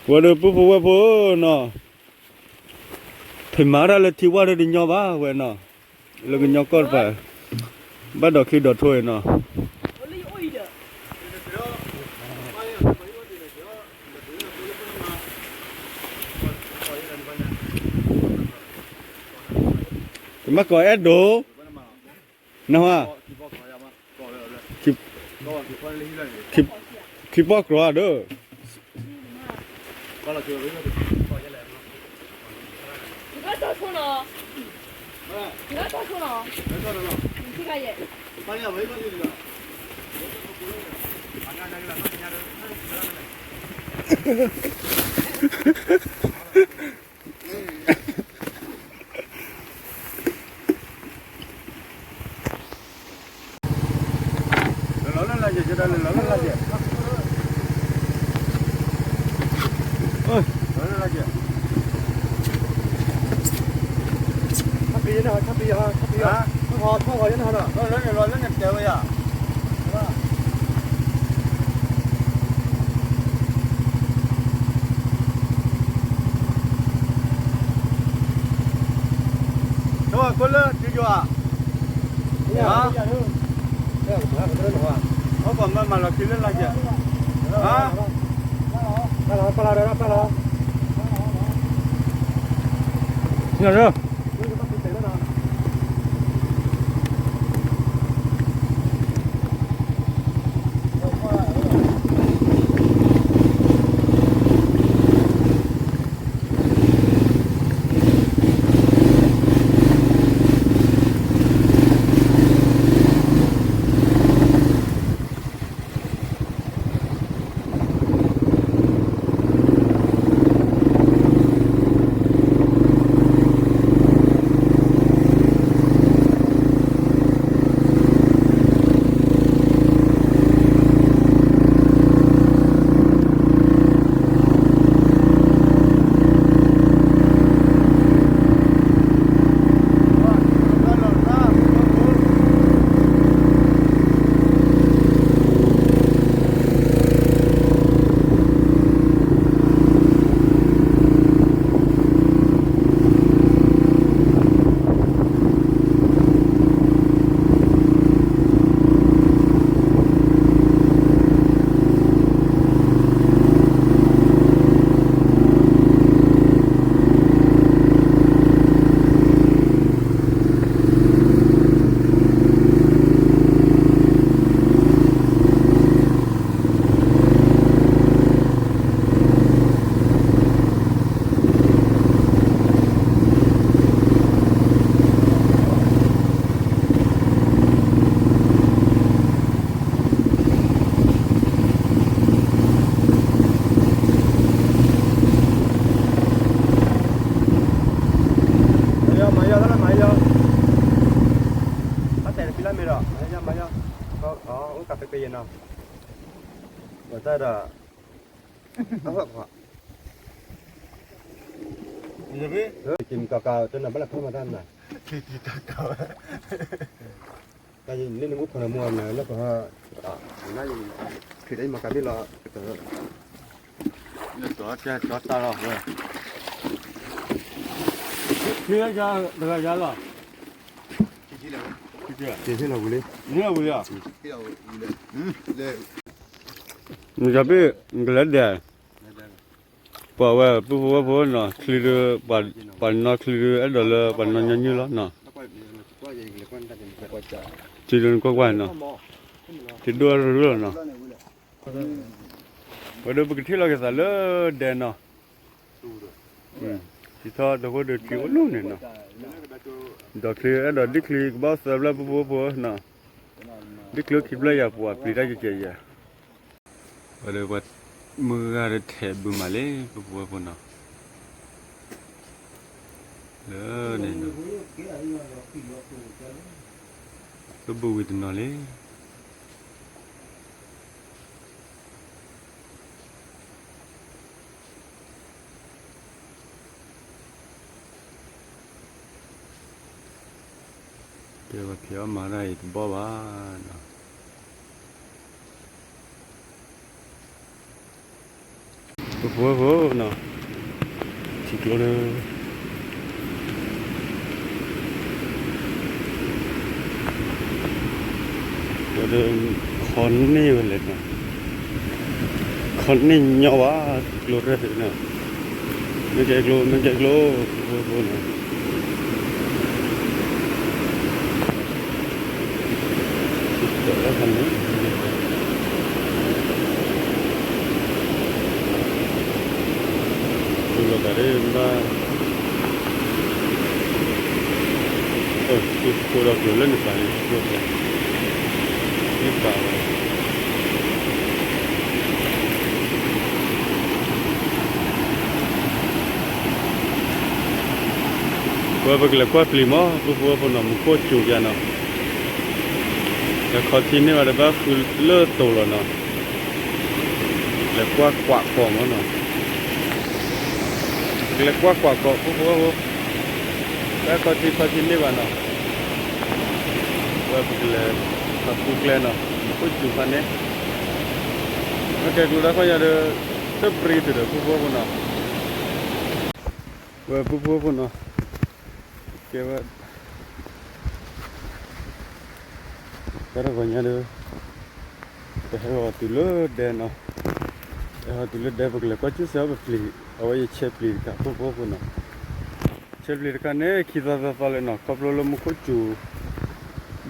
ဝဲဒီးပုၢ်ဖိဝဲၢ်ဖိနီၤ, ဖဲမၤတၢ်လၢထံဝါဒီးတညီဘၣ်ဝဲနီၤ, လၢကညီကီၢ်တပၤ, ဘၣ်ဒီးခံဒီးထိၣ်အံၤနီၤ. တမၤကိးအဲၣ်ဒိး, နဟါ, ခံပီၢ်ကြီၤဧါဒီး, အဃိလၢထံယွၤ, အီၣ်ပှၤမၢမၤလီၤခံလၢလၢ်ကဲ, ပၢ်လီၤ, ပၢ်လီၤ, ပၢ်လီၤ, ပၢ်လီၤ. မၤယီၤ မၤယီၤ, အတဲတဖံလၢမ့ၢ်ဒီး မၤယီၤ မၤယီၤ, အိၣ်ကးပဲပဲယဲနီၤ, ဝဲတၢ်ဒီး ကမကကတနဘၣ်လၢဖးမၤတၢ်နၤ, တၢ်န့ၣ်နမူခိၣ်နမူအနၤလၢပှၤ, ခရံာ်တၢ်ယမၤကးဘ့ၣ်လီၤ, လၢကၠီတၢ်လီၤဝဲ, မ့ၢ်တဂၤယၤလီၤ, လီၤဝံၤလံ, လီၤဝံၤလံ, နကဘ့ၣ်, နကလဲၤဒဲး, ပှၤဝဲပုၢ်ဖိဝဲၢ်ဖိနီၤ ချံဒုး, ပှၤနီၢ်ချံဒုး အဲၣ်ဒိးလၢပှၤနီၢ်ညီနုၢ်လီၤနီၤ, ချံဒုးနကွၢ်ကွၢ်နီၤ, ချံဒိၣ်ရၢလီၤနီၤ, ဝဲဒၣ်ပကထံၣ်လီၤက့ၤသးလၢဒဲနီၤ, ထံထီၣ်တဃိဒီးချံအိၣ်နူၢ်န့ၣ်နီၤ, ဒီးချံအဲၣ်ဒိးဒ်ချံကဘၣ်သၢဖျၢၣ်ပုၢ်ဖိဝဲၢ်ဖိနီၤ, ဒ်ချံခံဖျၢၣ်ယၤပှၤပျံၤတၢ်ကဲကဲယၤ ဝဲဒီးပှၤမုၢ်ဂၤဒီးထဲးဘုမးလံ ပုၢ်ဖိဝဲၢ်ဖိနီၤ, လၢန့ၣ်နီၤ, ကဘုဝံၤတနီၤလံ. တဲဝဲဖဲအီၣ်မၤတၢ်အံၤတဘီၣ်ဘၣ်နီၤ. ဖိဖိနီၤ, ထံကျိဒီး ဝဲဒီး ခီန့ၢ်ဝဲလဲၣ်နီၤ, ခီန့ၢ်ညီဘၣ် ထံကျိရဲၣ်နီၤ, မ့ၢ်ကဲကျိ မ့ၢ်ကဲကျိ ဖိဖိနီၤ, တၢ်ခါန့ၣ် ကျိလီၤသးဒ်ဘၣ်, သုဖိဒီးကျိလၢန့ၣ်သးန့ၣ် ဖိဖိ, မ့ၢ်သးဝဲ ဝဲပကလဲၤကွၢ်ပျံၤမး ဖိဖိဖိနီၤ, မူခိၣ်စူၤယါနီၤ, လဲၤခီထံန့ၢ်ဘၣ်ဒီးဘၣ်ဃုလၢတိၤလီၤနီၤ, လဲၤကွၢ်ကွၢ်ကီးမးနီၤ, ပကလဲၤကွၢ်ကွၢ်ကီး ဖိဖိဖိ, တၢ်ခီထံခီထံန့ၢ်ဘၣ်နီၤ, ဝဲပကလဲၤခီဃုကျဲနီၤ, မူခိၣ်စူၤခါန့ၣ်, မ့ၢ်ကဲကျိတၢ်ခီညါဒီး တပြံတုၤဒီး ဖိဖိဖိနီၤ, ဝဲ ဖိဖိဖိနီၤ, ကဲဝဲ တၢ်တဂီၤညါဒီး ပဟဲဂီၤတုၤလၢဒဲနီၤ, ဟဲဂီၤတုၤလၢဒဲ ပကလဲၤကွၢ်စူၣ်စဲးအီၣ်ပပျံၤ, အဝဲယဆဲးပျံၤတခါ ဖိဖိဖိနီၤ, ဆဲးပျံၤတခါန့ၣ် ခံသီသီသီလၢနီၤ, ခီဖျိလၢမူခိၣ်စူၤ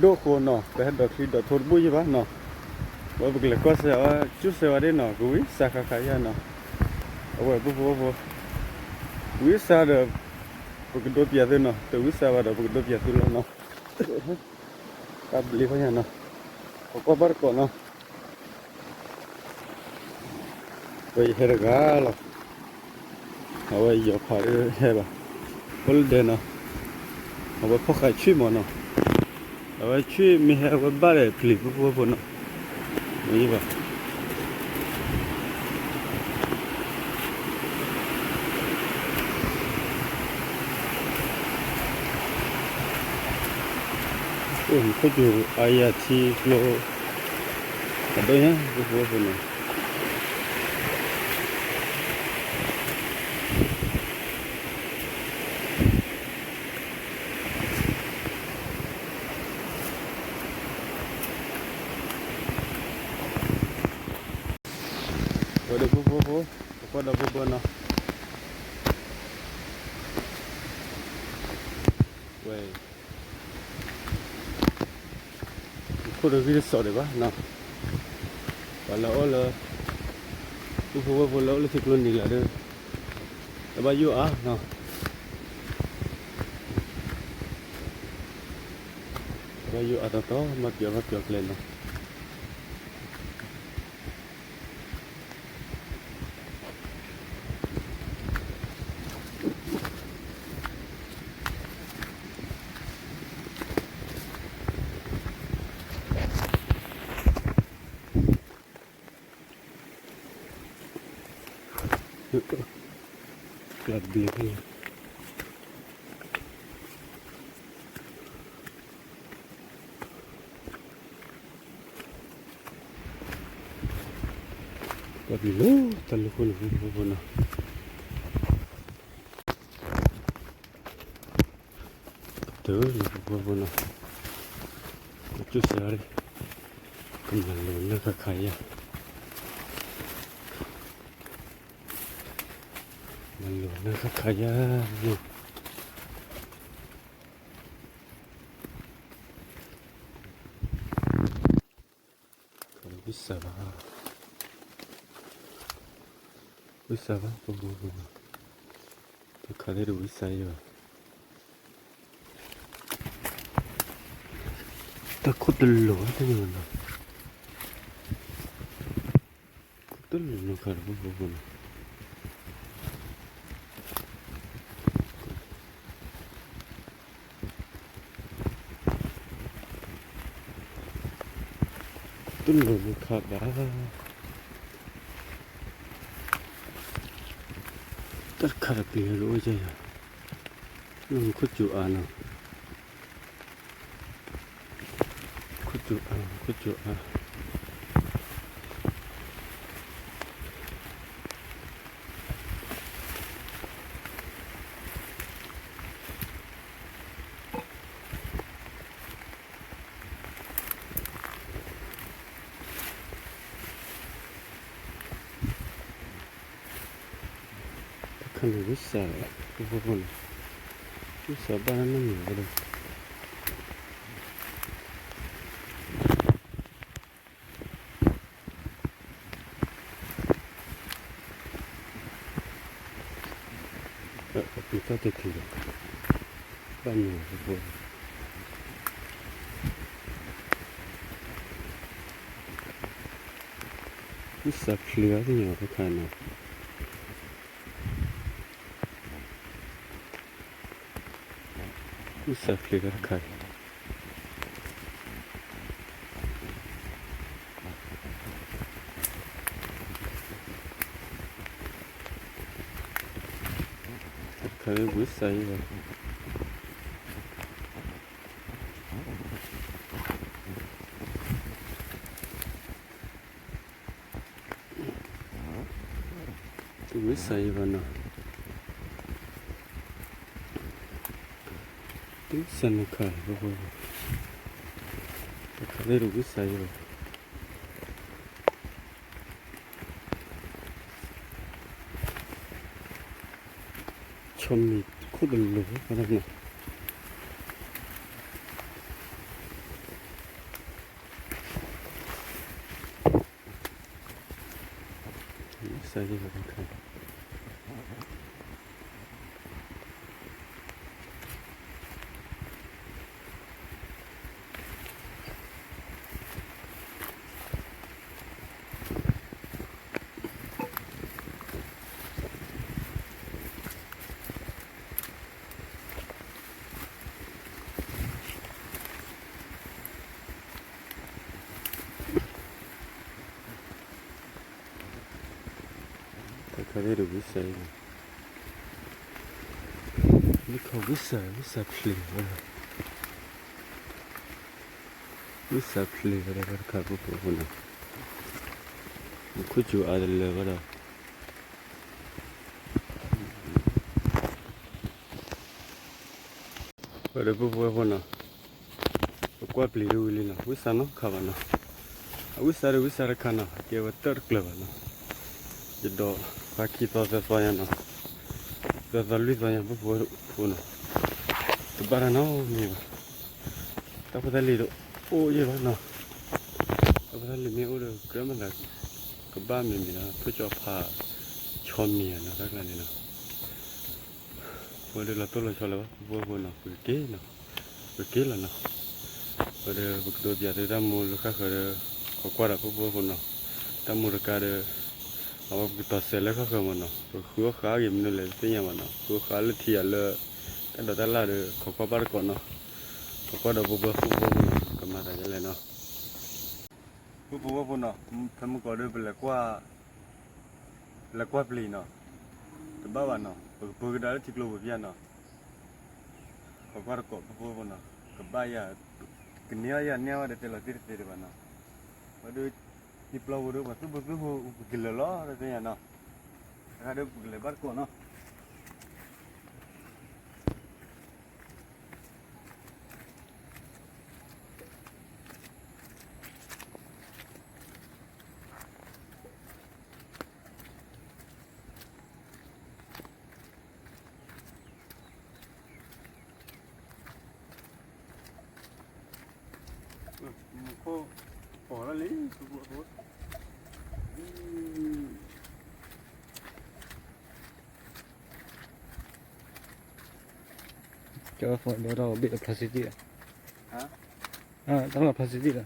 ဒိၣ်ဃိနီၤ, ပဟဲဒိးချံဒိးထိတဘိယံၤဘၣ်နီၤ, ဝဲပကလဲၤကွၢ်စဲးအီၣ်စူၣ်စဲးဝဲဒၣ်နီၤ, ကဝံစးခါခါယါနီၤ, အဝဲ ဖိဖိဖိ, ဝံစးဒီး ပကဒိးပျံၤသုနီၤ, တဝံစးဘၣ်ဒီး ပကဒိးပျံၤသုလီၤနီၤ, တၢ်ဘျ့ဖီညါနီၤ, ပကွၢ်ဘၣ်တကိးနီၤ, ဝဲယဟဲတဂၤလီၤ, အဝဲယီၤဖးဒၣ်ဟဲဘၣ်, အိၣ်လၢဒဲနီၤ, အဝဲဖီၣ်ဃာ်ဆွံၣ်မးနီၤ, အဝဲဆွံၣ်မ့ၢ်ဟဲအဝဲဘၣ်ဒီးပျံၤ ဖိဖိဖိနီၤ, မ့ၢ်ဘၣ် အိၣ်ခိၣ်စူၤအါယၤထံကျိ အဒိၣ်ညါ ဖိဖိဖိနီၤ, ဝဲဒီးဖိဖိဖိ, ပကွၢ်ဒီးဖိဖိနီၤ, ဝဲ ခိၣ်တဂံၢ်တစီးဒံးဘၣ်နီၤ, ပှၤလၢအအိၣ်လၢ ပုၢ်ဖိဝဲၢ်ဖိလၢအိၣ်လၢထံကျိနံၤလၢဒီး တဘၣ်ယိၣ်အါနီၤ, တဘၣ်ယိၣ်အါတီတီ ဘၣ်ပျီဘၣ်ပျီကျဲနီၤ, ကျါတဘ့ၣ်ဖဲ ပှၤပျံၤလၢတၢ်လၢခိၣ်န့ၣ် ဖိဖိဖိနီၤ, ကတၢၢ်လၢဖိဖိဖိနီၤ, ကစူၣ်စၢ်ရံၣ်, ကမၤလိာ်နၢ်ခါခါယါ, မၤလိာ်နၢ်ခါခါယါန့ၣ် ဝံစၢ်ဘၣ်, ဝံစၢ်ဘၣ် ဖိဖိဖိ, တခါသ့ၣ်တဝံစၢ်ယဲဘၣ်, တၢ်ခိၣ်တလိၤတန့ၣ်နီၤ, ခိၣ်တလိၤနီၤခါဒီး ဖိဖိဖိနီၤ, တလိၤနီၤခါဘၣ်, တၢ်တခါတပျံၤလၢအိၣ်ယဲယၤ, မူခိၣ်စူၤအါနီၤ, ခိၣ်စူၤအါ ခိၣ်စူၤအါ. ဝံစး, ဖိဖိဖိန့ၣ်, ဝံစးဘၣ်နီတမံၤဖိဒီး ပပျံၤတၢ်တထံၣ်ဒီး ဘၣ်မ့ၢ်ဖိဖိ, ဝံစးဖျ့အီၤသ့ၣ်ညါတခါနီၤ, ဝံစးဖျ့တၢ်တခါအံၤ တၢ်တခါအံၤဝံစးယံၤဘၣ်, ဝံစးယံၤဘၣ်နီၤ, ဝံစးနခါ, တခါအံၤဝံစးယံၤဘၣ် ဆီမံၤခိၣ်တလိၤ, စးယံၤဘၣ်တခါ, တၢ်ခါသ့ၣ်တဝံစးအံၤ, မ့ၢ်ခီဝံစး ဝံစးဖျ့ဝဲဒၣ်, ဝံစးဖျ့ဝဲဒၣ်တၢ်တခါဖိဖိဖိနီၤ, မူခိၣ်စူၤအါတလၢာ်ဘၣ်ဒီး ဝဲဒီးဖိဖိဖိနီၤ, ပကွၢ်ပျံၤတဝံၤလံနီၤ, ဝံစးနီတခါဘၣ်နီၤ, အဝံစးဒီးဝံစးတခါနီၤ, အကဲဝဲတၢၢ်တကျၢၤဘၣ်နီၤ, ယဒိးဖးခံသီသၢသီညါနီၤ, သၢသီလွံၢ်သီညါ ဖိဖိဖိနီၤ, တဘၣ်တၢ်နီတမံၤဘၣ်, တၢ်ဖိသၣ်လံၤတအိၣ်ယဲၢ်ဘၣ်နီၤ, တၢ်ဖိသၣ်လံၤမ့ၢ်အိၣ်ဒီးကြၢးမၤသး ကဘၣ်မံၤမံၤနီၤ, ထိၣ်ကၠီဖး ဆီမံၤနီၤ တၢ်ကျါန့ၣ်နီၤ ဝဲဒၣ်လီၤတိၢ်လီၤဆီလၢၤဘၣ် ဖိဖိဖိနီၤ, ပကက့ၤနီၤ, ပကက့ၤလီၤနီၤ, ဝဲဒီးပကတိၤပၠးသုတၢ်မူလၢဃၣ်ဃၢၤဒီး ခိးကွၢ်ဒီးဖိဖိဖိနီၤ, တၢ်မူတကါဒီး အဝဲပကတီၤစဲးလၢဃၣ်ဃၢၤမးနီၤ, ပဃုအီၣ်ဃာ်အဂ့ၤမနုၤလဲၣ်တသ့ၣ်ညါဘၣ်နီၤ, ဃုအီၣ်ဃာ်လၢထံယၤလၢ တၢ်ဒိးတၢ်လၣ်ဒီး ခိးကွၢ်ဘၣ်တကိးနီၤ, ခိးကွၢ်ဒီးဖိဖိဖိနီၤ, ကမၤသးဒ်လဲၣ်နီၤ ဖိဖိဖိနီၤ, ဖဲမုၢ်ကီးဒီးပလဲၤကွၢ် လဲၤကွၢ်ပျံၤနီၤ, တဘၣ်ဘၣ်နီၤ, ပကပၢကဒါလၢထံကျိပူၤဖဲနီၤ, ခိးကွၢ်တကိးဖိဖိဖိနီၤ, ကဘၣ်ယၤ, ကန့ၢ်အီၣ်ယၤန့ၢ်အီၣ်ဝဲဒီးတဲလီၤတံၢ်တသ့ဒံးဘၣ်နီၤ, ဝဲဒီး ထံပျီပူၤဒီးပှၤသူၣ်ဘိသူၣ်ဘိ ပကလဲၤလီၤတသ့ၣ်ညါနီၤ, တခါဒီးပကလဲၤဘၣ်တကိးနီၤ မူခိၣ် ပိာ်လီၤလံ ကဲ phone ဒီးဘ့ၣ်လီၤ plastic လီၤ, တၢ်လီၤ plastic လီၤ.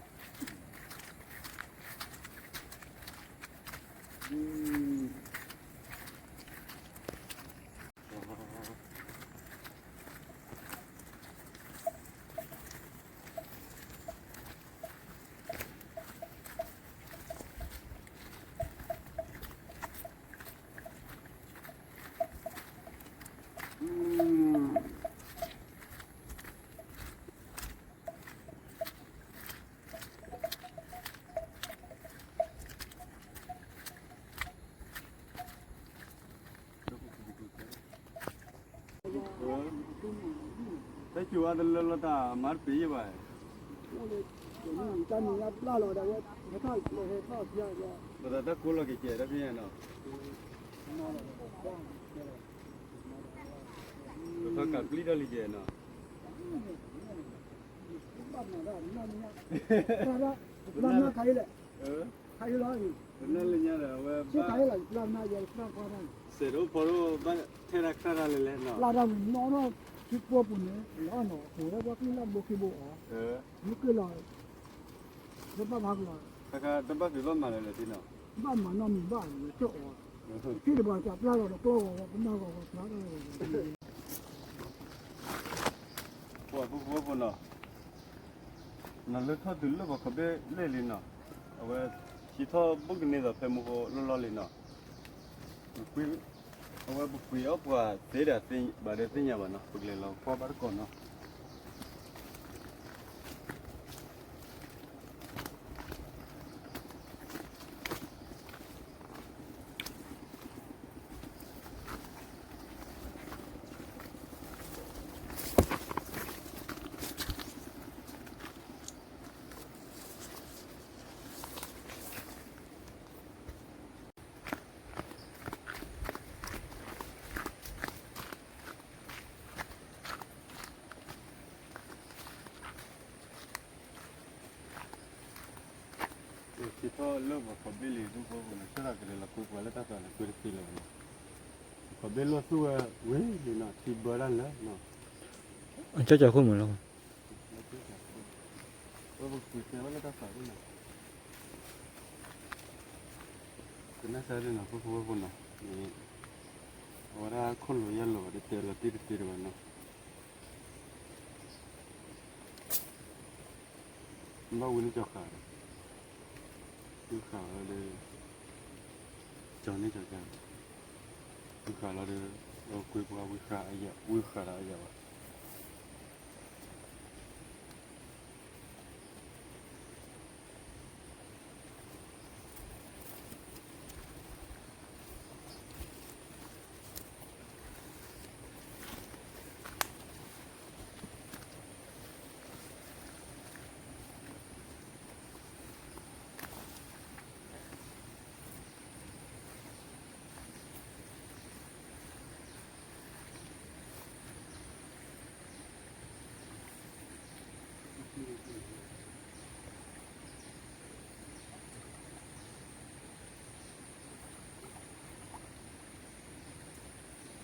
Thank you အတလၢလီၤတၢ်မၤတပ့ၤယဘၣ်, တၢ်မၤတၢ်ကိးလီၤက့ၤကဲးတၢ်ဖဲညါနီၤ. ပဖးကးပျံၤထီၣ်လံယဲနီၤ, ဘၣ်မၤဒၣ်, ဘၣ်မၤခါအံၤလဲၣ်, ခါအံၤလီၤအံၤ, ဘၣ်မၤယဲ, စဲးတအိၣ်ဖီဒိၣ်ဘၣ်ထဲတၢ်ခရၣ်တၢ်လဲၤလဲၣ်နီၤ, လၢတၢ်မၤနီၣ်ထီၣ်ထံပှီပူၤန့ၣ် လီၤနီၤ အဃိဝဲပှၤကလုာ်လၢဘိခံဘိအီၤ, မ့ၢ်က့ၤလီၤ လၢဘၣ်ဖးကလီၤ, တဘၣ်ဖံးဘၣ်မၤလၢၤလၢၤသ့နီၤ, ဘၣ်မၤနီတမံၤဘၣ်လၢၤတအီၤ, ထံၣ်တပှၤကပျၢ်လီၤဒီးကျီဂီၤဝဲ ပနၢ်ဂီၤဝဲပျၢ်လီၤ, ပှၤဖိဖိဖိနီၤ, နလၢထီၣ်တုၤလၢပှၤခီၣ်ဘ့ၣ်လဲၣ်လံနီၤ, အဝဲ ဟံးထီၣ်ဘိၣ်ကန့ၢ်သိးဖဲမူဃီလီၢ်လီၢ်လံနီၤ, အဝဲပကွံာ်အီၣ်ပှၤသ့ဒၣ်ဘၣ်ဒီးသ့ၣ်ညါဘၣ်နီၤ, ပကလဲၤလီၤကွၢ်ဘၣ်တကိးနီၤ. ထံထီၣ်လၢပှၤခီၣ်ဘ့ၣ်လံ ဒူဖိပူၤန့ၣ် ဆၢထၢၣ်ကလဲၤလီၤကွံာ်ပှၤလၢတၢ်သးန့ၣ် ကွံာ်တသ့လၢၤဘၣ်နီၤ, ခီၣ်ဘ့ၣ်လိၣ်သူဝဲဝံၤလံနီၤ, ထံဘၢဒၣ်လၢနီၤ, အကၠီကၠီခိၣ်မုၢ်လီၤ, ပကွံာ်တဲဝဲလၢတၢ်သးဒ်နီၤ, ကနၣ်စၢ်ဒ်နီၤ ဖိဖိဖိနီၤ, အဝဲဒၣ်ခိၣ်လိာ်ယဲၢ်လိာ်ဘၣ် တတဲလီၤတံၢ်တသ့တဘၣ်နီၤ. ဘၣ်ဝံန့ၣ်ကၠီဃာ်, ဝံဃာ်လီၤဒီး, ကၠီန့ၣ်ကၠီဃာ်, ဝံဃာ်လီၤဒီး, ကွံာ်ပှၤဝံဃာ်အယၣ်, ဝံဃာ်ဒီးအယၣ်ဘၣ်. နီၢ်ဝဲ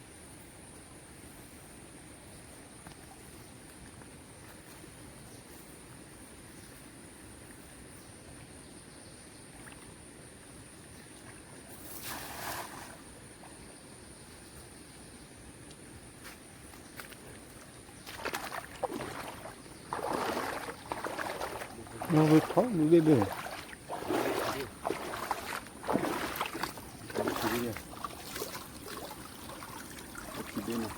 ထီၣ်မူဘ့ၣ်ဘ့ၣ်,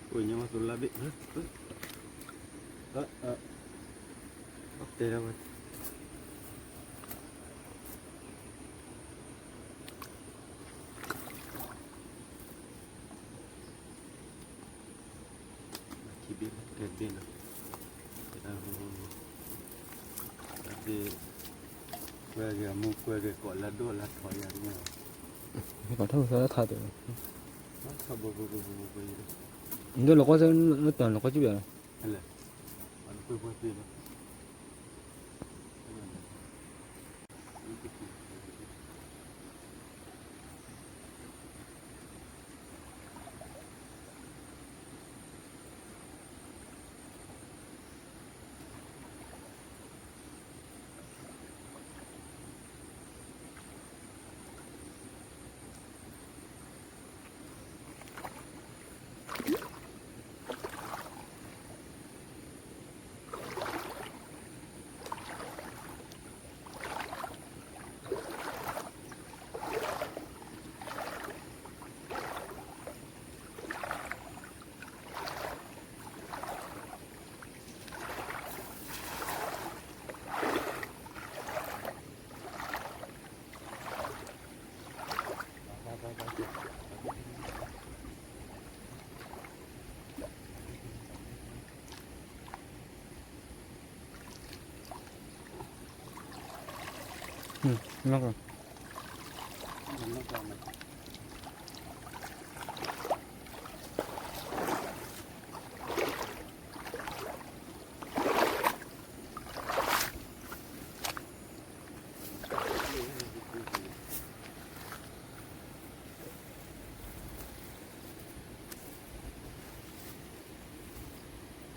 အိၣ်ညီမးသိလါဘ့ၣ်, တဲဒၣ်ဝဲ ခံဘ့ၣ်လၢတဘ့ၣ်နီၤ, တဘ့ၣ်, ကွဲဂ့ၤအမူကွဲဂ့ၤကိးလၢဒိၣ်လၢထီယၤ, ထီၣ်ထီၣ်ထီၣ်ခါတ, ဒိၣ်လီၤကီၢ်စဲၣ်, လီၤကီၢ်စဲၣ်ဘၣ်နီၤ, လဲၣ်, ကွဲပှဲၤသ့လီၤ.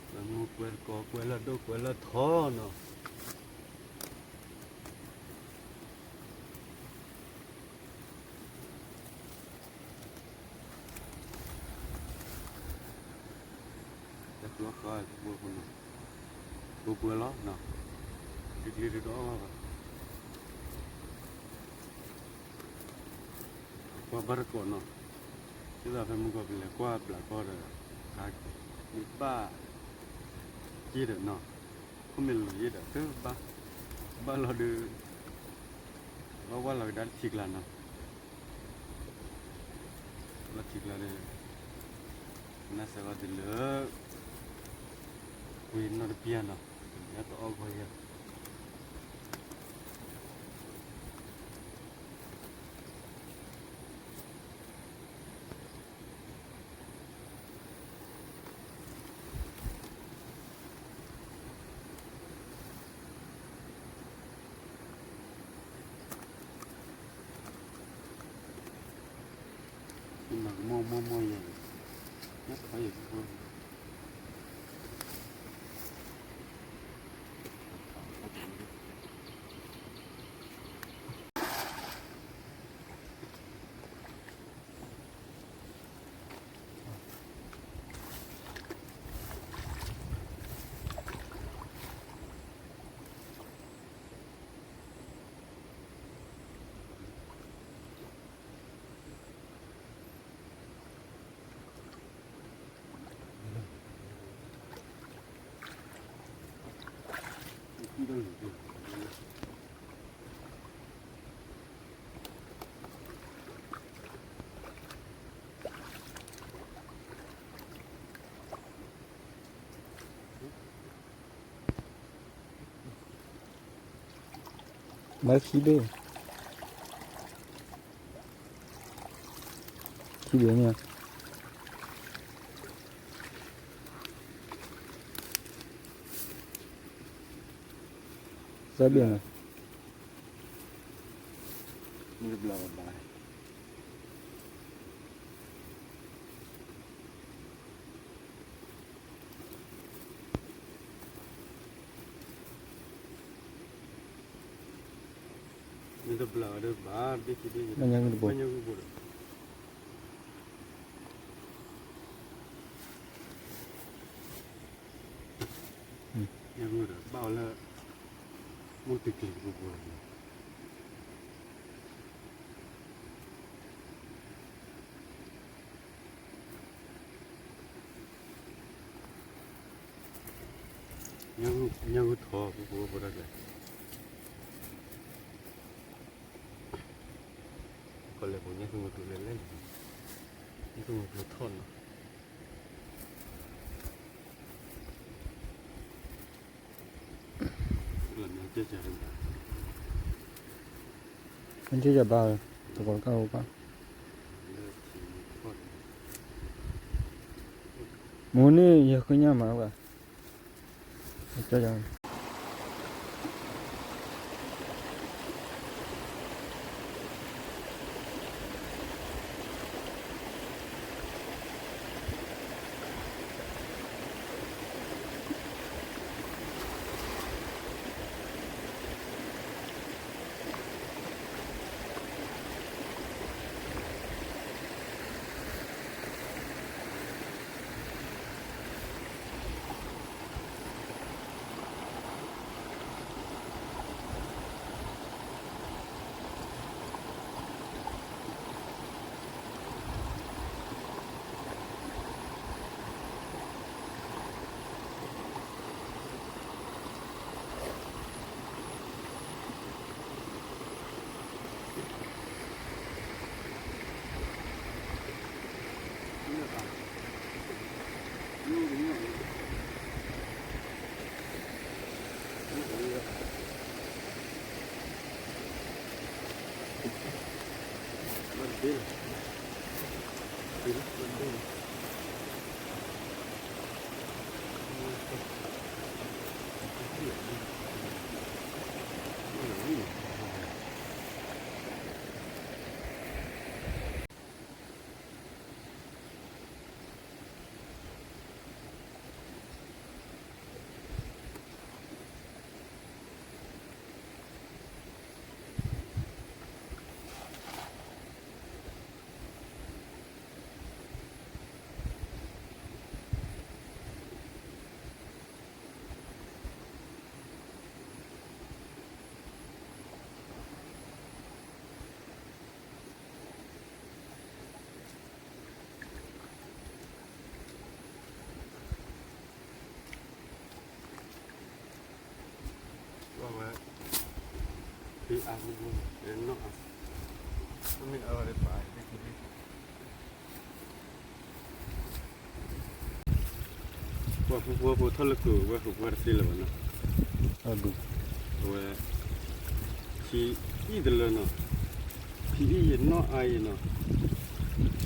ကွဲမုၢ်ကွဲတကိး ကွဲလၢဒိၣ်ကွဲလၢထီနီၤ. တၢ်ကျီဃာ်ပူၤပူၤနီၤ, ပူၤပူၤလီၤနီၤ, တကျ့တဒီဘၣ်ဘၣ်. ကွၢ်ဘၣ်တကိးနီၤ, ဒ်သိးဖဲမုၢ်ကီၢ်ပလဲၤကွၢ်ဘျးကီၢ်ဒီး ခါန့ၣ်ဘၣ်က့ဒီးနီၤ, ခိၣ်မ့ၢ်လီၤယ့ဒီး တဘၣ်, ဘၣ်လီၤဒုး, ဘၣ်ဝဲလီၤကဒါတထံကျါနီၤ. လီၤထံကျါဒီး နၢ်စၢၤဝဲတုၤလၢ ဝ့ၢ်နီၢ်တပျၢ်နီၤ, ညါကအီၣ်ဂီၢ်ယၤ မၤကမီၢ်မီၢ်မီၢ်ယဲၢ်, ညၣ်ခီယဲၢ်ဖိ မၤခံဘ့ၣ်, ခံဘ့ၣ်န့ၣ်, သၢဘ့ၣ်န့ၣ်, မ့ၢ်တဘျီဘၣ် မ့ၢ်တဘျီဒီးဘၣ် ဘ့ၣ်ခံဘ့ၣ် ဘၣ်ညါဂုၢ်ဘိဒီး ညါဂုၢ်ဒီး ဘၣ်အီၤလၢ မုၢ်တကျ့ၤပူၤပူၤလီၤ. ညၣ်ဂုၢ်ထီၣ်ပူၤပူၤပူၤတၢ်ကျဲၤ, ကီၢ်လဲၤပူၤညၣ်ဂုၢ်မုၢ်ကျိၤလဲၤလဲၣ်, ညၣ်ဂုၢ်မုၢ်ကျိၤထီၣ်နီၤ. မ့ၢ်ကဲယၤဘၣ်, တကီၢ်တကၢ်အိၣ်ဘၣ်, မ့ၢ်န့ၣ်ယဃ့ညါမးဘၣ်, ကဲယၤ. ဝဲ, ဖံအါဖူဖူ, နီၢ်အါ, မ့ၢ်အါဝဲဒၣ်ပာ်, ပှၤဖူဖူဖိထီၣ်လၢကိာ်ဝဲ ဟူးပှၢ်တသ့လၢၤဘၣ်နီၤ, အဝဲ, ဖံအံၣ်တလၢနီၤ, ဖံအံၣ်ယနီၢ်အါယနီၤ,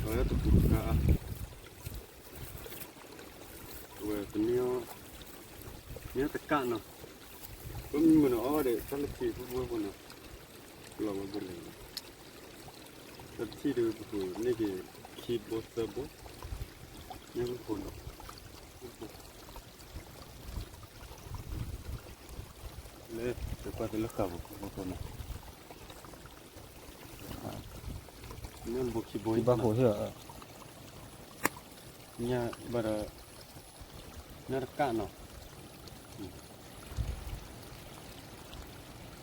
အဝဲဒၣ်တပူၤဃါအါ အဝဲပန့ၢ်အီၤ, န့ၢ်တကးနီၤ, ပမ့ၢ်မုာ်န့ၣ်အီၣ်ဝဲဒီး တၢ်လၢခံဖုဖိဖိနီၤ, လီၤဝဲဘိလဲၣ်, တထံၣ်ဒီးပကန့ၢ်က့ၤခံဘိသၢဘိ, န့ၢ်ဖုဖိနီၤ, လၢတကွၢ်တလၢဃာ်ဖိဖိဖိနီၤ, န့ၢ်ဘိခံဘိဘၣ်ဃိးဟ့ၣ်, ညါဘၣ်ဒီး, နတကးနီၤ,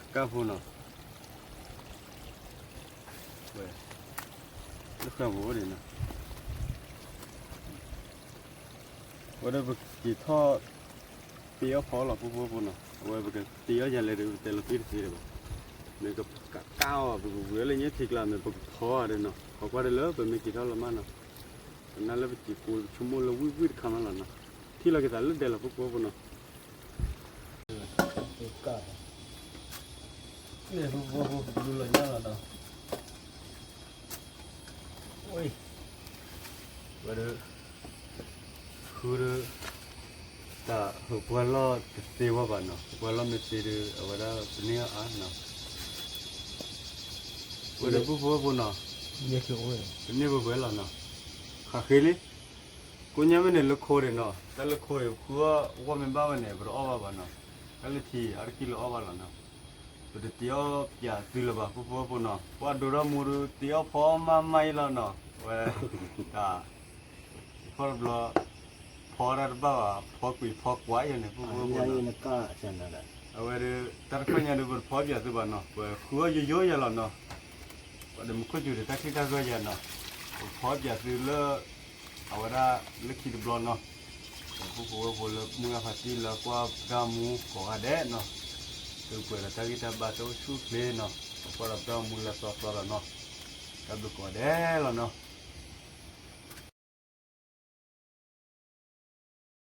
တကးဖိနီၤ, ဝဲ, လၢဃာ်ဖိအိၣ်ဒံးနီၤ, ဝဲဒီးပက့ၤထီၣ် တ့အီၣ်ဖီလီၤ ဖိဖိဖိနီၤ, အဝဲပကတ့အီၣ်ယၤလဲၣ်ဒီး ပတဲလီၤတံၢ်တသ့ဒီးဘၣ်, မ့ၢ်ကကးအီၤ ပကဝံၤလၢညၣ်ထံကျါ မ့ၢ်ပကဖီအီၤဒီးနီၤ, ဖီကွၢ်ဒီးလၢပမ့ၢ်က့ၤထီၣ်လီၤမးနီၤ, ပနၢ်လၢပစံးကိးဆိကမိၣ်လၢဝံၣ်ဝံၣ်တခါမးလီၤနီၤ, ထံၣ်လီၤက့ၤသးလၢဒဲးလီၤ ဖိဖိဖိနီၤ, မ့ၢ်ဖိဖိဖိ ပကဒုးလီၤညၣ်လီၤနီၤ ဝဲဒီး, ဃုဒီး, တၢ်ဟူးပှၢ်လီၢ်တသ့ဝဲဘၣ်နီၤ, ဟူးပှၢ်လီၢ်မ့ၢ်သ့ဒီး အဝဲဒၣ်ပန့ၢ်အါနီၤ, ဝဲဒီးပုၢ်ဖိဝဲၢ်ဖိနီၤ, ပန့ၢ်ပဝဲလီၤနီၤ, ဃးဃ့လံ, ကိးညါမ့ၢ်န့ၣ်လၢခိဒံးနီၤ, တၢ်လၢခိအံၤ ဃုအီၣ်ဝီၢ်မ့ၢ်ဘၣ်ဝဲန့ၣ် ပတအီၣ်ဘၣ်ဘၣ်နီၤ, တၢ်လၢထံအါတကံၢ်လၢအီၣ်ဘၣ်လီၤနီၤ, ပတတ့အီၣ်ပၠးသုလၢၤဘၣ် ပုၢ်ဖိဝဲၢ်ဖိနီၤ, ပှၤဒိးထီၣ်မူဒီး တ့အီၣ်ဖီမးမးအံၤလီၤနီၤ, ဝဲ, တၢ်, ခီတဘျီ, ဖီတၢ်တဘၣ်ဘၣ် ဖီကွံာ်ဖီကွၢ်ယၤန့ၣ် ပုၢ်ဖိဝဲၢ်ဖိနီၤ, အဝဲဒီး, တၢ်တခီညါဒီး ပတဖီပၠးသုဘၣ်နီၤ, ပဃုအီၣ်ယိယိယၤလီၤနီၤ, ပှၤဒီးမူခိၣ်စူၤဒီးတၢ်ချံတၢ်ဂၢၢ်ယၤနီၤ, ပဖီပၠးသုလၢ အဝဲဒၣ်လၢခံတဘျီနီၤ, ပုၢ်ဖိဝဲၢ်ဖိလၢမုၢ်ဂၢ်ဖးတံၢ်လၢကွၢ်ပတၢ်မူကိးဂၤဒဲးနီၤ, သုပှဲၤဒီးတၢ်ဂံၢ်တၢ်ဘါတအိၣ်ဆူၣ်အိၣ်ချ့နီၤ, ပကွၢ်ဒီးပတၢ်မူလၢသီသီလီၤနီၤ, တၢ်ဘျုးကိးဂၤဒဲးလီၤနီၤ.